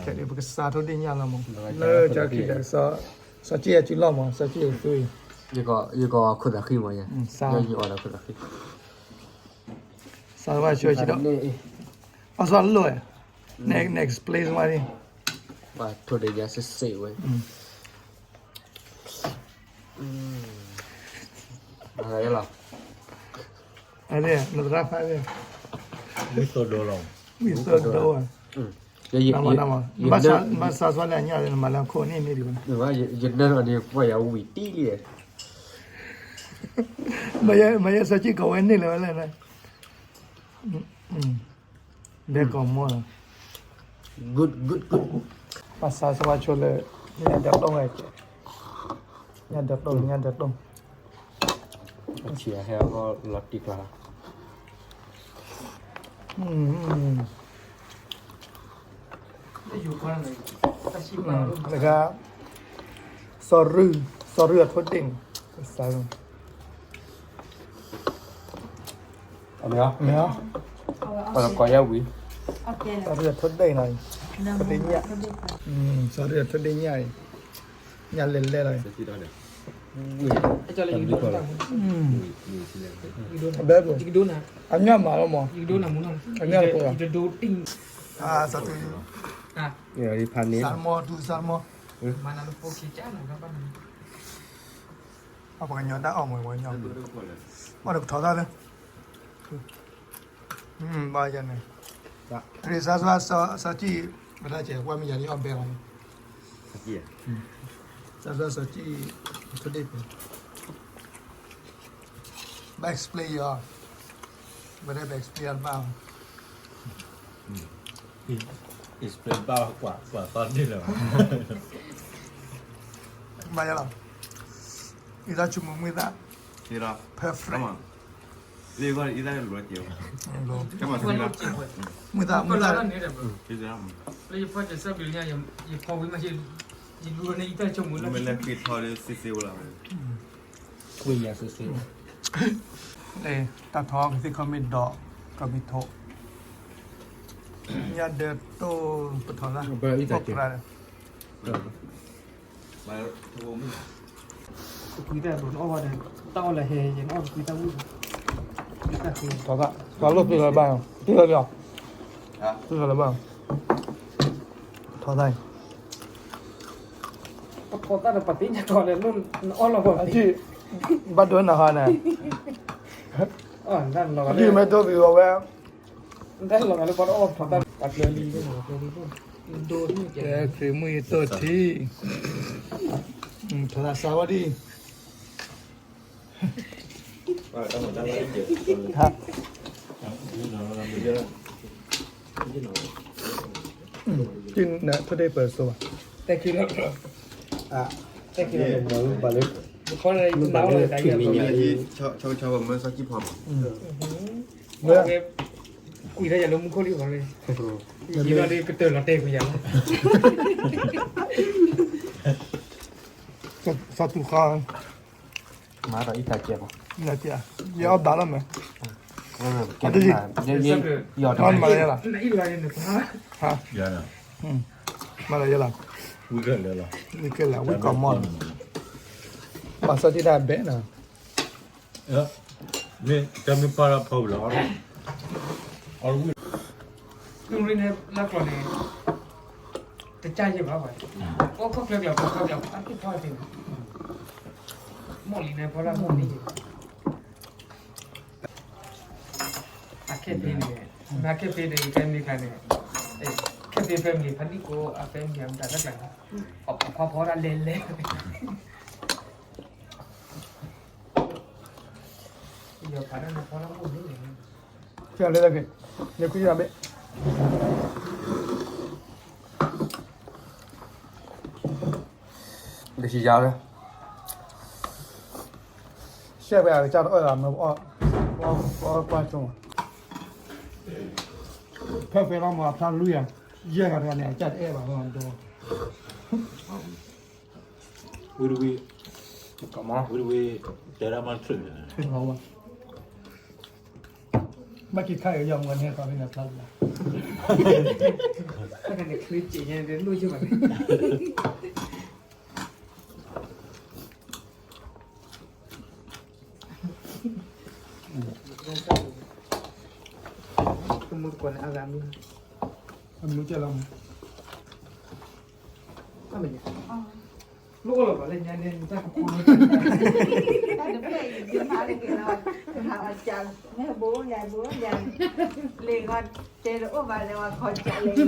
ခဲဒၣ်ပကစးထိၣ်ဒ့ၣ်ညၣ်လီၤမး, လၢကၠီခံဒီး, စီၤက့အစုလီၢ်မး, စီၤက့အစု, ယကီၢ်ခိၣ်သးဃံမး, ယအီၣ်ဒီးခိၣ်သးဃံ, စးဝါဆိဒီး, အစီၣ်လိၣ်, next place ဝဲ, ထိၣ်ဒ့ၣ်ညၣ်စ့ၢ်စ့ၢ်ဝဲ, လီၤ, နသရၣ်ဖး, ဝံသိဒိလီၤ, ဝံသိဒိ, ဘၣ်စးစီလၢအညၣ်လၢနမၤလၢခိၣ်န့ၣ်န့ၢ်ဒံးဘၣ်, ယနၢ်ဒီးန့ၣ်ပှၤယၤဝံၤတံၢ်လံ, မ့ၢ်ယဲစီၤက့ကိးဝဲန့ၣ်လၢၤဝဲလဲၣ်, ဘဲကိးမီၢ်လီၤ, good good good, ဘၣ်စးစီဝါဆိလၢ, ညၣ်ဒၢးတိၢ်ဝဲ, ညၣ်ဒၢးတိၢ် ညၣ်ဒၢးတိၢ်, အဆံးဟဲလီၤတံၢ်ကျါလီၤ, တခါ, စီၤရူ, စီၤရူအထိၣ်ဒ့ၣ်န့ၣ်, မ့ၢ်, မ့ၢ်, စီၤရူအထိၣ်ဒ့ၣ်နီၤ, ထိၣ်ဒ့ၣ်ညၣ်, စီၤရူအထိၣ်ဒ့ၣ်ညၣ်အံၤ, ညၣ်လဲၤလဲၤလီၤ, ဘဲ, အညၣ်မးလီၤမး, အညၣ်တပှဲၤ, စးထီၣ်, စးထီၣ်မး, ပှၤကညီတၢ်အီၣ်မး, ပှၤကညီ, အီၣ်ဒီးကထီၣ်တၢ်လၢ, ဘၣ်ယၤန့ၣ်, တရံးစါစွါစီၤကံၣ်, ပတၢ်ကဲကွၢ်မ့ၢ်ယၤန့ၣ်အီၣ်ဘဲလီၤ, စါစွါစီၤကံၣ်, ထိၣ်ဒ့ၣ်ပှဲၤ, ဘၣ် explain ယီၤ, ဝဲဒၣ်ဘၣ် explain တဘၣ်, explain ဘၣ်ကွၢ်ကွၢ်သီန့ၣ်လၢၤဘၣ်, ဘၣ်ယၤလီၤ, အံသၣ်ဆိကမိၣ်မုၢ်သၣ်, perfect, မုၢ်သၣ်, မုၢ်သၣ်, တၢ်ထီကသ့ၣ်ခီမ့ၢ်ဒီး, ကမံၤထိး, ညၣ်ဒၢးတိၢ်ပထီၣ်လၢ်, ကွံတၢ်ဒိးနအီၣ်ဝဲဒီး, တၢ်အီၣ်လၢဟဲယဲနအီၣ်ကွံတၢ်ဝံၣ်, ပှၤလိၣ်သ့လၢၤဘၣ်, သ့လၢၤလီၤ, သ့လၢၤလၢၤဘၣ်, ထီၣ်တၢ်အံၤ, ပထီၣ်တၢ်ဒီးပသ့ၣ်ညါထီၣ်လၢ, နအီၣ်လီၤပှၤသ့ၣ်, ဘၣ်ဒိနၤဟါန့ၣ်, ဒ်မ့ၢ်ဒိၣ်သ့ဝဲ, တၢ်လီၤဂာ်လၢပှၤတအီၣ်ထီၣ်တၢ်, ကဲခရံာ်မုၢ်ယတိၢ်ထံ, ထီၣ်သးစါဝဲဒၣ်, ထိၣ်ဒ့ၣ်ပၢၤစိဘၣ်, တၢ်ခံလၢ, ဘၣ်လၢ, မ့ၢ်ညါ, မ့ၢ်, ကွံာ်တၢ်ယၤလၢမူခိၣ်လံဃီလံ, ယံၤလီၤဒီးကတၢၢ်လီၤတဲာ်ကွံာ်ယၤလီၤ, စီၤတူၢ်ဃီ, မၤဒီးအံသၣ်ကဲးဘၣ်, ယအီၣ်ဘၣ်လီၤမး, မၤလီၤယဲလီၤ, မၤလီၤယဲလီၤ, ဝံၤကလဲၤလီၤ, ဝံၤကလဲၤလီၤ, ဝံၤကီၢ်မီၢ်လီၤ, ပှၤစီၤတံၢ်တၢ်ဘဲးနီၤ, မ့ၢ်တၢ်မ့ၢ်ပာ်လၢဖီဝံၤလီၤ, အီၣ်ဝံၤ, တူၢ်ရ့ၣ်န့ၣ်လၢကျီၢ်န့ၣ်, တကၢ်ယဲၢ်ဘၣ်ဘၣ်, အိၣ်ခိၣ်ကျၢၢ်ကျၢၢ် ခိၣ်ကျၢၢ်ကျၢၢ် အါတက့ၢ်ထီၣ်သ့ၣ်, မီၢ်လံၤန့ၣ် ဖီလာ်မီၢ်န့ၣ်ယဲၢ်, အခဲဖ့န့ၣ်, အခဲဖ့န့ၣ် family ကျါန့ၣ်, ခဲဖ့ family ဖးဒံၣ်ကိးအ family အမတၤတၢ်ကျါ, အခွါဖီတၢ်လဲၤလဲၤ, ယဖးဒၣ်န့ၣ်ဖီလာ်မီၢ်န့ၣ်, ကလဲၤလၢက့ၤ, ယကွံာ်ယဘ့ၣ် လၢယၤလၢ, ရှဲဖဲအကစၢ်တအီၣ်လီၤမ့ၢ်, ပအီၣ်ကွၢ်ဆိ, ဖဲဖဲလီၤမ့ၢ်အဖျါလွံၢ်ဧါ, ယဲၢ်ဂၤတဂၤန့ၣ် အကစၢ်တအဲၣ်ဘၣ်ဒီး, ဝံၤတဝံၤ, ဝံၤတဝံၤ, တဲဒၣ်မးတချုးန့ၣ်, ဘၣ်က့ၤခါအံၤယီၤမ့ၢ်န့ၣ် ဖဲန့ၣ်ဖျါလံ တၢ်ကန့ၣ်ချ့က့ညါ လိၣ်ယုၢ်ဘၣ်န့ၣ် တမူတကိးန့ၣ် အဂၤမံ, အမံကဲလီၤမး, တမ့ၢ်ညါ, လိၣ်လီၤဘၣ်လၢညါန့ၣ် နတၢ်ကပူၤလီၤ, တၢ်တဖျၢၣ်အံၤ ယမၤတက့ၢ်လီၤ, ဟးအီၣ်ကၢ်, မ့ၢ်ဘိယၤဘိယၤ, လ့ၣ်ဂီၤတဲတအိၣ်ဘၣ်လၢၤ ဝဲခီကၢ်လ့ၣ်လီၤ.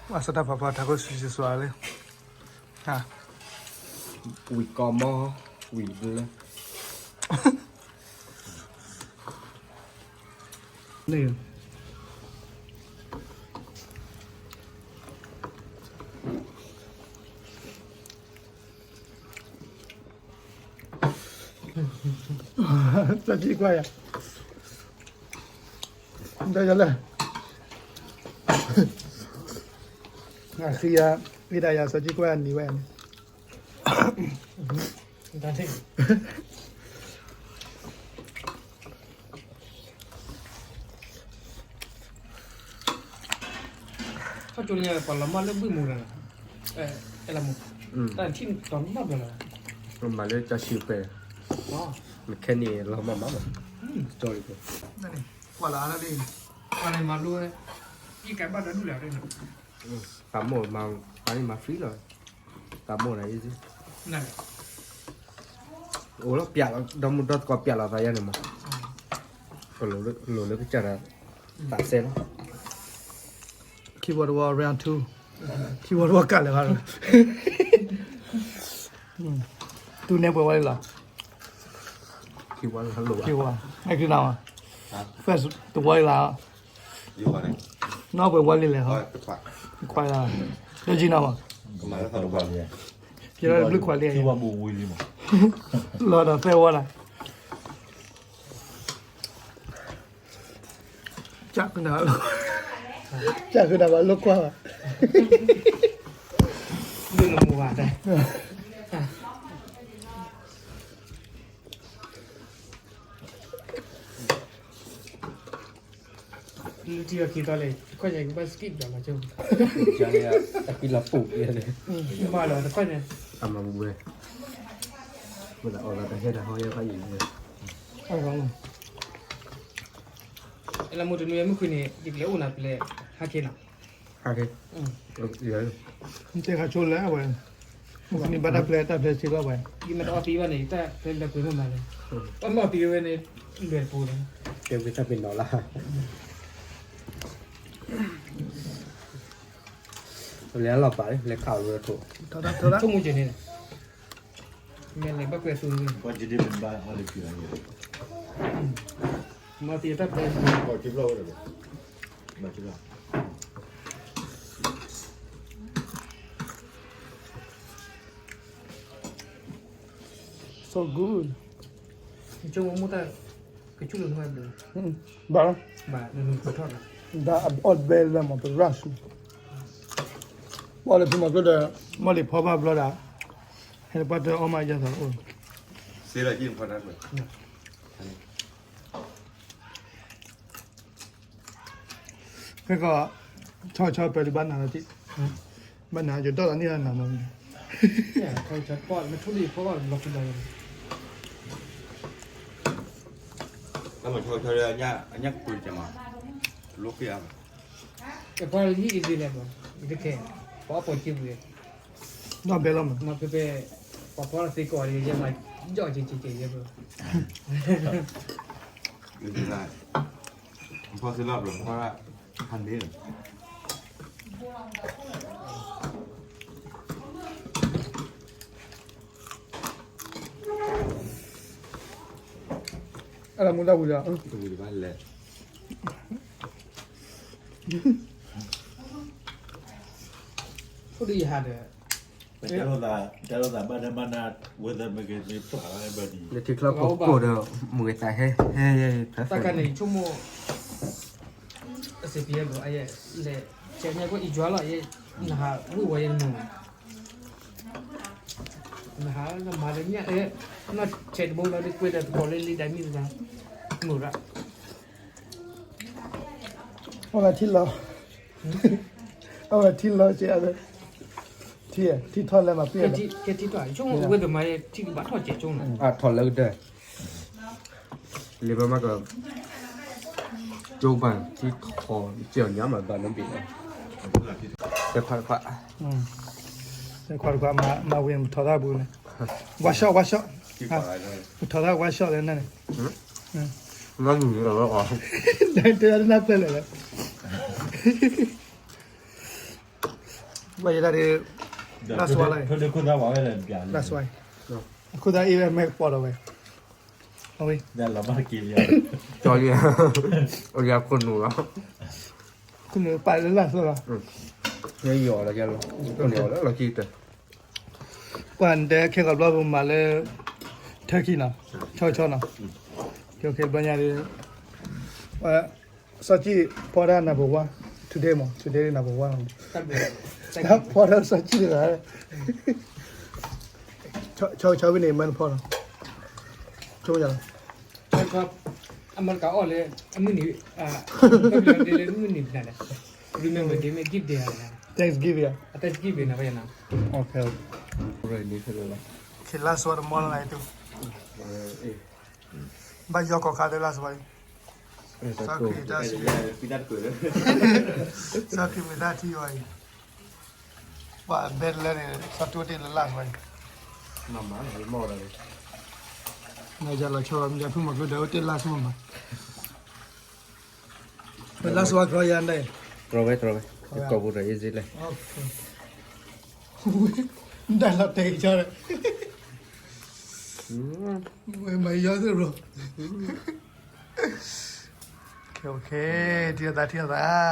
ဘၣ်ဆၣ်တၢ်ဖးဖီထးခိၣ်ဆံးဆံးစွၤလံ, ဝံၤကီမီ, ဝံၤဘျၢ, န့ၣ် စီၤကံကွၢ်ယၤ, ဒ်ယလဲၣ်, အဃံယၤ, အံၤဒၣ်ယၤစီၤကံကွၢ်နံၤဝဲန့ၣ် ခီကၠိလၢညါ ပှၤလီၤမၢ်လၢဘုၣ်မူဒီး, အဲလမူ, တၢ်ထံၣ်တီၤနီတဘျီလီၤ, မၤလၢကၠီဆံးပဲ, နခဲန့ၣ်လီၤမၢ်မး, ကၠီလံ, ကွၢ်လၢအါလၢလံ, ကွၢ်လၢမၤလိဝဲ, ယကဲဘၣ်ဒီဒူၣ်လၢ, သးမိၢ်မၤ, အန့ၣ်မၤ free လီၤ, သးမိၢ်န့ၣ်, အိၣ်လီၤပျးလီၤ ဒီမုၢ်ဒီသကိးပျးလီၤသးယါန့ၣ်မး, လိၤလၢကစၢ်ဒီး, သးစဲလီၤ, ခံဝီတဝီ round two, ခံဝီတဝီကၢ်လၢၤဘၣ်, တူၢ်နဲၣ်ပှဲၤဝီလံလီၤ, ခံဝီ, အဲကနၤ, first တဝီလံလီၤ, နီၢ်ပှဲၤဝီလံလဲၣ်, ခွါလီၤ, လၢကနၤ, ကဲဒီးဘျုးခွါလံ, လီၤဒီးသဲဝီလီၤ ကနၤ, ကနၤဘၣ်လိာ်ကွၢ်ဘၣ်, မ့ၢ်နမိၢ်ဘၣ်, လၢထံအီၤခံသီလဲၣ် တခီညါကဘၣ် skip ဒီးလီၤကၠိ, တၢ်ဖံလီၤပူၤ, မၤလီၤတခီညါ, အမၤဝဲ, မ့ၢ်တအီၣ်လီၤတဟဲတဟီယဲဘၣ်ယံၤဝဲ, လၢမုၢ်တနွံမုၢ်ခွံန့ၣ် ယကလဲၤအိၣ်နၤပလဲၤ, ဟးက့ၤနီၤ, ဟးက့ၤ, တဲခါဆိလဲၣ်အဝဲ, မုၢ်နံၤဘၣ်တၢ်ပျဲတၢ်ဖျဲစ့ၢ်ကီးဝဲ, ယမ့ၢ်တအီၣ်သံဘၣ်န့ၣ် ယတၢ်ဖျဲလၢပှဲၤမ့ၢ်မၤလဲၣ်, အမ့ၢ်အီၣ်သံဝဲန့ၣ်, လွဲၢ်တပူၤန့ၣ်, တဲဝဲတၢ်ပ့ၤနီၣ်လၢ လဲၤလီၤပာ်လၢလဲၤခးဝဲထိၣ်, ဆိကမိၣ်က့ၤန့ၣ်, မ့ၢ်လဲၤဘၣ်ကွဲးသူန့ၣ်, မၤသံတၢ်ပျဲ, so good, ဆိကမိၣ်မ့ၢ်တၢ်, ကဆူၣ်လၢနွဲၣ်ဘျီ, ဘၣ်, ဘၣ်, နနုာ်ပထီၣ်နၤ, ဒီးအီၣ်ဘဲလၢမ့ၢ်ပရၢ်ဆူ, ဘၣ်လၢဖံမၤကျိဒီး, မ့ၢ်လံဖီဘၣ်ဘျီဒီး, ဟဲပှၤတအီၣ်မးယၤသးအိၣ်, စ့လၢယံၣ်ဖီတၢ်ကွဲး ဖဲကီး, ဆီဆီပၢၤဒံးဘၣ်နၤလီၤတံၢ်, ဘၣ်နၤယဒီၣ်လီၤန့ၢ်လီၤနၤမး, ဆီဆီပီၣ်မ့ၢ်ထူၣ်လံဖီအီၣ်လီၤဖံလီၤ, တၢ်မၤဆီဆီလၢအညၣ်ပူၤတကဲမး, လိၣ်က့ၤအါမး, ပှၤလၢဟံၣ်အံၤဒ်လဲၣ်မး, ယတခဲ, ပှၤအီၣ်ပိာ်က့ပူၤ, ဒီၣ်ဘဲလီၤမး, မ့ၢ်ဖဲဖဲ, ပှၤဖီတသ့ကိးအံၤ ယဲမၤ, ယီၣ်က့ၤက့ၤက့ၤယဲဘၣ် ဖီစ့လီၤဘျီ ဖီရၣ်, ဟးန့ၣ်လီၤ, အလၢမူဒါဝံၤဒီး, တဝံၤဘၣ်လဲၣ်, ဖိဒံယဟးဒီး, တၢ်လိာ်သးဘၣ်နၢ်ဘၣ်နၢ်, ဝဲသးမ့ၢ်က့ၤမ့ၢ်ပှၤဘၣ်ဒ်, လၢထံချီၣ်ကိၢ်ကိၢ်ဒီး, မ့ၢ်ဝဲသးဟဲ, ဟဲ, ဟဲ, တၢ်ခါန့ၣ် ယဆိကမိၣ်, အစ့ပယဲဘျီ, လဲၤ, ကဲညါကွၢ်အံၤယွၤလီၤ, နဟးဝံၣ်ဝဲယဲနမိၢ်, နဟးလၢမၤလၢညၣ်အဲ, နီၢ်ဆဲးတဘိလီၤ ဒ်ကွဲဒီးသကိးလၢလံဒၣ်မံၣ်တဂၤ, မုာ်ရၣ်, အီၣ်လၢထံလီၤ, အီၣ်လၢထံလီၤကဲ, ထံ, ထံထီၣ်လၢမၤပ့ၢ်လီၤ, ကဲထံထီၣ်, ဆိကမိၣ်ဝဲတမၤထံကဘၣ်ထီၣ်ကဲဆိနီၤ, အထီၣ်လၢကတၢၢ် လံဘၢမးက, ကၠိဘၣ်ထံထီၣ်, ကၠီညါမးဘၣ်နီတဘ့ၣ်, တခွါတခွါ, တခွါတခွါ, မၤဝံၤပထီၣ်တၢ်ပူၤန့ၣ်, one shot, one shot, ပထီၣ်တၢ် one shot လၢနန့ၣ်, နနၢ်ပၢၢ်လဲၣ်, ဘၣ်ယဲဒၣ်ဒ်, last one, last one, အခိၣ်သးအ့ၣ်ဝဲမ့ၢ်ကပီၤဒီးဝဲ, အဝဲ, ကၠီလံ, အခိၣ်နူာ်လီၤ, ခိၣ်နူာ်ပာ်လၢလၢ်သၢလီၤ, ယီၤလီၤ, လီၤကံတၢၢ်, ပှၤတဲခဲကဘျီပမၤလၢ turkey နီၤ, ဆီဆီနီၤ, ကဲခဲဘျီညါဒီး, စီၤကံၣ်ဖီတၢ် number one, today မး today number one, ဖီတၢ်စီၤကံၣ်တဂၤ, ဆီဆီဖဲန့ၣ် မၢနဖီလီၤ, ဆိကမိၣ်ယၤလီၤ, အမၤတကးအီၣ်လၢ, အမုၢ်နံၤ, လၢမုၢ်နံၤနၤလဲၣ်, remember day မ့ၢ် gift day ဧါ, Thanksgiving ဧါ, Thanksgiving နၤဘၣ်ယၤနီၤ, okay, ခဲလၢာ်စဝါတမီလၢနၤအံၤတူၢ်, ဘၣ်ယီၤကီၢ်ခါလၢလၢ်စဝါအံၤ, စီၤခရံာ်တၢ်ဆူ, စီၤခရံာ်မ့ၢ်တၢ်ထံအီၤအံၤ, ပှၤဘဲတလၢန့ၣ် စီၤတူၢ်တ့ၢ်လၢလၢ်စဝါအံၤ, နယၤလီၤဆီလီၤမ့ၢ်ဖုမၤကျိဒီးအိၣ်တ့ၢ်လၢ်စဝါမး, လၢလၢ်စဝါကြီယၤန့ၣ်, တြီဝဲတြီဝဲ, ကိာ်ပူၤဒီး easy လဲၣ်, နတၢ်လီၤတဲာ်ကဆါဒီး, မၤယီၤသ့ၣ်ရိၤ, okay, ထံၣ်သး ထံၣ်သး,